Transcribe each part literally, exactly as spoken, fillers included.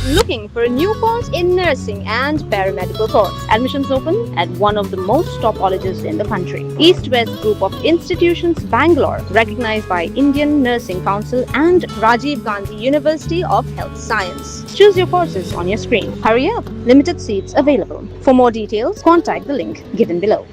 Looking for a new course in nursing and paramedical course? Admissions open at one of the most top colleges in the country. East West Group of Institutions, Bangalore, recognized by Indian Nursing Council and Rajiv Gandhi University of Health Science. Choose your courses on your screen. Hurry up, limited seats available. For more details, contact the link given below.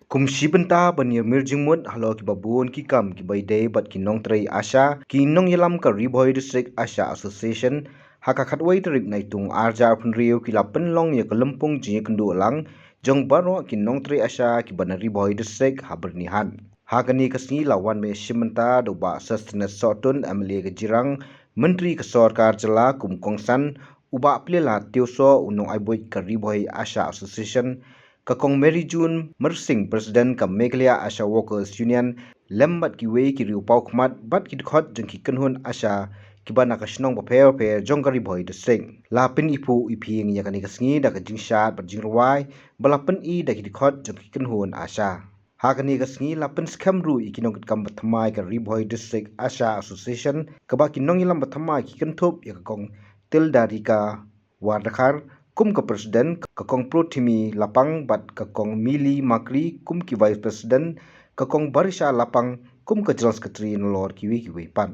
Kum shi bynta ban ïa mir jingmut halor kiba bun ki kam kiba ïadei bad ki nongtrei ASHA, ki nongïalam ka Ri Bhoi District ASHA Association, ha ka khatwei tarik Naitung arhajar arphew hynriew ki la pynlong ïa ka lympung jingïakynduh lang jong baroh ki nongtrei ASHA kiba na Ri Bhoi District ha Byrnihat. Ha kane ka sngi la wan mih shi bynta da u Bah Sosthenes Sohtun, MLA ka Jirang, Myntri ka Sorkar Jylla kum u kongsan, u Bah Plialad Tiewsoh, u nongai buit ka Ri Bhoi ASHA Association, ka Kong Mary June Myrsing, President ka Meghalaya ASHA Workers Union, lem bad kiwei ki riewpawkhmat bad ki dkhot jong ki kynhun ASHA kiba na ka shnong bapher bapher jong ka Ri Bhoi District. La pyniphuh iphieng ïa kane ka sngi da ka jingshad bad jingrwai ba la pyni da ki dkhot jong ki kynhun ASHA. Ha kane ka sngi la pynskhem ruh ïa ki nongkitkam bathymmai ka Ri Bhoi District ASHA Association, kaba ki nongïalam bathymmai ki kynthup ïa ka Kong Tildarika Wardakhar kum ka President, ka Kong Prothimi Lapang bad ka Kong Mili Makri kum ki Vice President, ka Kong Barisha Lapang kum ka General Secretary, nalor kiwei kiwei pat.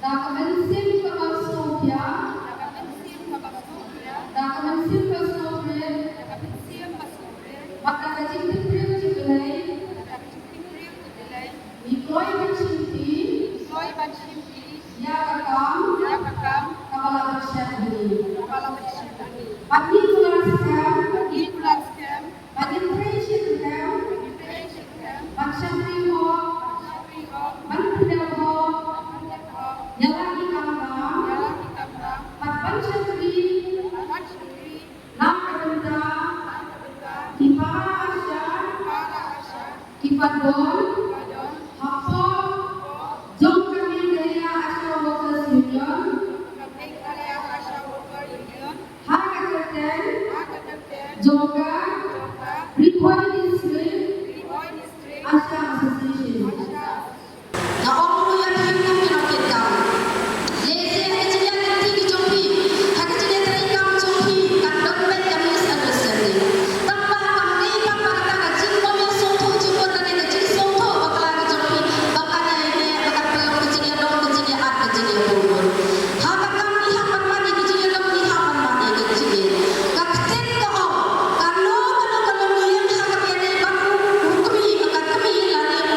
Da ka mynsiem kaba sngewkhia. Da ka mynsiem kaba sngewkhia. Da ka mynsiem ba sngewrit. Da ka mynsiem ba sngewrit. Bad da ka jingtip briew jingblei. Da ka jingtip briew jingblei. Ngi kloi ban shim ti. Ngi kloi ban shim ti. Ïa ka kam. Ïa ka kam. Kaba la pynshai ha ngi. Kaba la pynshai ha ngi. Bad ngi kular skhem. Bad ngi kular skhem. Ban ïatrei shitrhem. Ban ïatrei shitrhem. Ban shakri hok. Ban shakri hok. Ban pyndep hok. Ban pyndep hok. Ïa la ki kamram. Ïa la ki kamram. Bad ban shakri. Bad ban shakri. Na ka bynta. Na ka bynta. Ki para ASHA. Ki para ASHA. Kiba don. Kiba don. Hapoh. Hapoh. Jong ka Meghalaya ASHA Workers Union. Jong ka Meghalaya ASHA Workers Union. Ha ka kyrteng. Ha ka kyrteng. Jong ka. Jong ka. Ri Bhoi District. Ri Bhoi District. ASHA Association. ASHA. Nga ong ruh ïa phi kum ki nongkitkam. Lehse ha ka jingïaid lynti ki jong phi, ha ka jingïatreikam jong phi, kan don beit ka misunderstanding. Tangba kam dei tang ba kata ka jingbym ïasngewthuh jingmut lane ka jingsngewthuh bakla ka jong phi, ba kan ïaineh, ba kan pynlong ka jingïadong, ka jingïa-at, ka jingïabud. Ha ka kam ngi hap ban mad ïa ka jingïadong, ngi hap ban mad ïa ka jingïa. Ka ktien ka ong, kano kano ka longïing ha ka bynta ba u kmie, ka kmie lane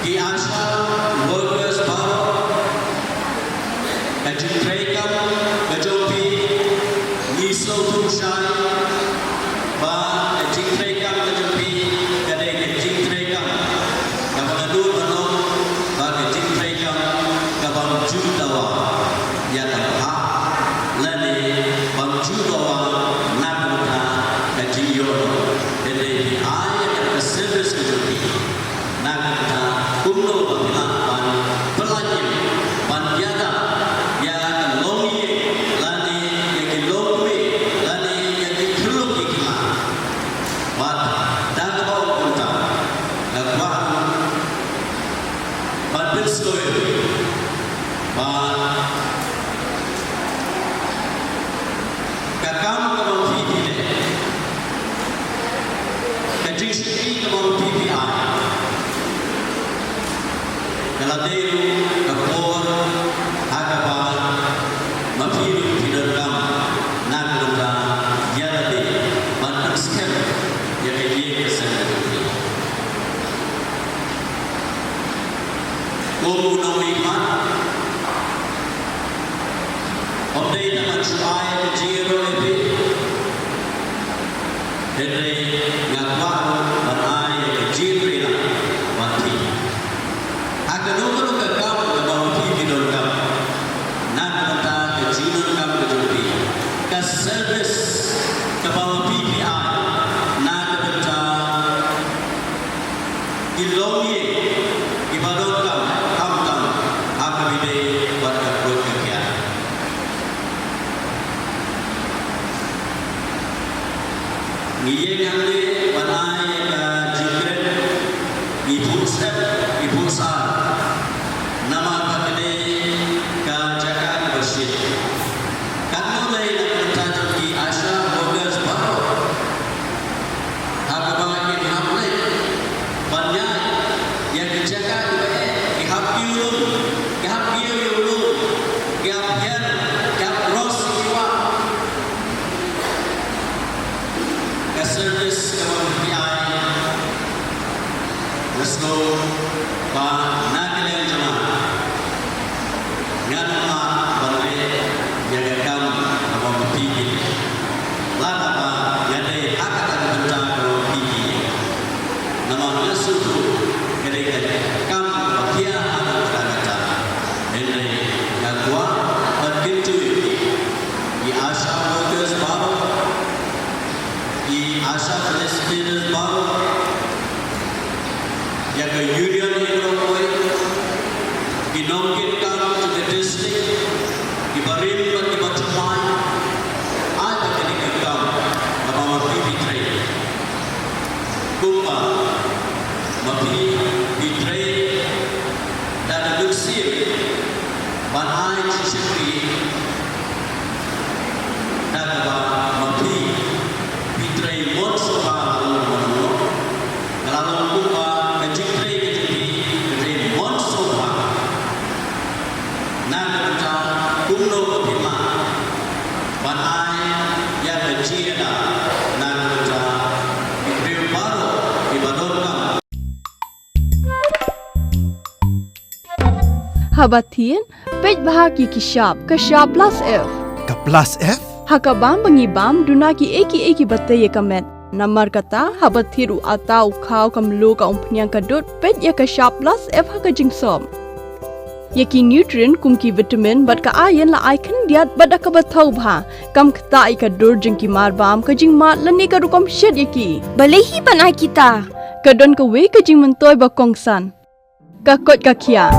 Ki ASHA workers baroh, ka jingtrei kam ka jong phi, ngi sngewthuh shai ba ka jingtrei kam ka jong phi ka dei ka jingtrei kam kaba nga duh ban ong ba ka jingtrei kam ka bym ju dawa ïa ka bha lane bym ju dawa na ka bynta ka jingïoh. Hynrei phi ai ïa ka service ka jong phi na ka bynta kumno ba phi lah ban pyllait, ban ïada ïa ka longïing lane ïa ki longkmie lane ïa ki khyllung ki khynnah. Bad da kaba ong kumta, nga kwah ban pynsngew ïa phi ba ka kam kaba ma phi phi leh, ka jingshakri kaba ma phi phi ai, ka la dei ruh ka por ha kaba ma phi ruh phi donkam na ka bynta ïa lade ban pynskhem ïa ka ïing ka sem ka jong phi. Kum u nongmihkhmat, ym dei tang ban shu ai ka jingïaroh ïa phi, hynrei nga kwah ruh ban ai ka jingïaroh ïa phi. Ha kano kano ka kam kaba ma phi phi donkam na ka bynta ka jingdonkam ka jong phi, ka service kaba ma phi phi ai na ka bynta ki longïing kiba donkam, khamtam ha kaba ïadei bad ka kut ka khiah. Ngi ïeng hangne ban ai ka jingkren, ngi phuh sep, ngi phuh sar, namar ba kane ka jaka kaba shit. Katno lei na ka bynta jong ki ASHA workers baroh ha kaba kin hap leit ban ïaid ïa ki jaka kiba eh, ki hap kiew lum, ki hap kiew ïa u lum, ki hap hiar, ki hap ros ïa ki wah. Ka service kaba phi ai, nga sngew ba na ka liang jong nga, ngan ym lah ban leh ïa ka kam kaba ma phi phi leh lada ba ïadei ha kata ka bynta kaba ma phi phi leh. Namar nga sngewthuh ka dei ka kam kaba khia ha kata ka bynta. Hynrei nga kwah ban kyntu ïa phi, ki ASHA workers baroh, ki ASHA facilitators baroh, ïa ka union hi baroh, ki nongkitkam jong ka district, ki barim bad ki bathymmai, ai ba kane ka kam kaba ma phi phi trei kumba ma phi phi trei da ka mynsiem ban ai jingshakri, da kaba ma phi phi trei mon sngewbha. Nga la long kumba ka jingtrei ka jong phi ka trei mon sngewbha na ka bynta kumno ba phi lah ban ai ïa ka jingïada na ka bynta ki briew baroh kiba donkam. Haba thied, peit bha ki ki shap, ka shap plus F. Ka plus F? Ha ka bam ba ngi bam, duna kiei kiei kiba tei ïa ka met. Namar kata, haba thied u atta, u khaw, ka mluh, ka umphniang, ka dud, peit ïa ka shap plus F ha ka jingsop. Ïa ki nutrient kum ki vitamin bad ka iron la ai khyndiat bad da kaba thaw bha. Kam ktah ïa ka dur jong ki marbam, ka jingmad lane ka rukom shet ïa ki. Balei hi ban ai kita? Ka don kawei ka jingmyntoi ba kongsan. Ka koit ka khiah.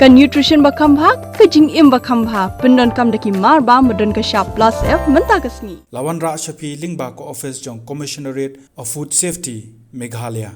Ka nutrition ba kham bha, ka jingim ba kham bha. Pyndonkam da ki marbam ba don ka shap plus F mynta ka sngi. La wanrah sha phi lyngba ka office jong Commissionerate of Food Safety, Meghalaya.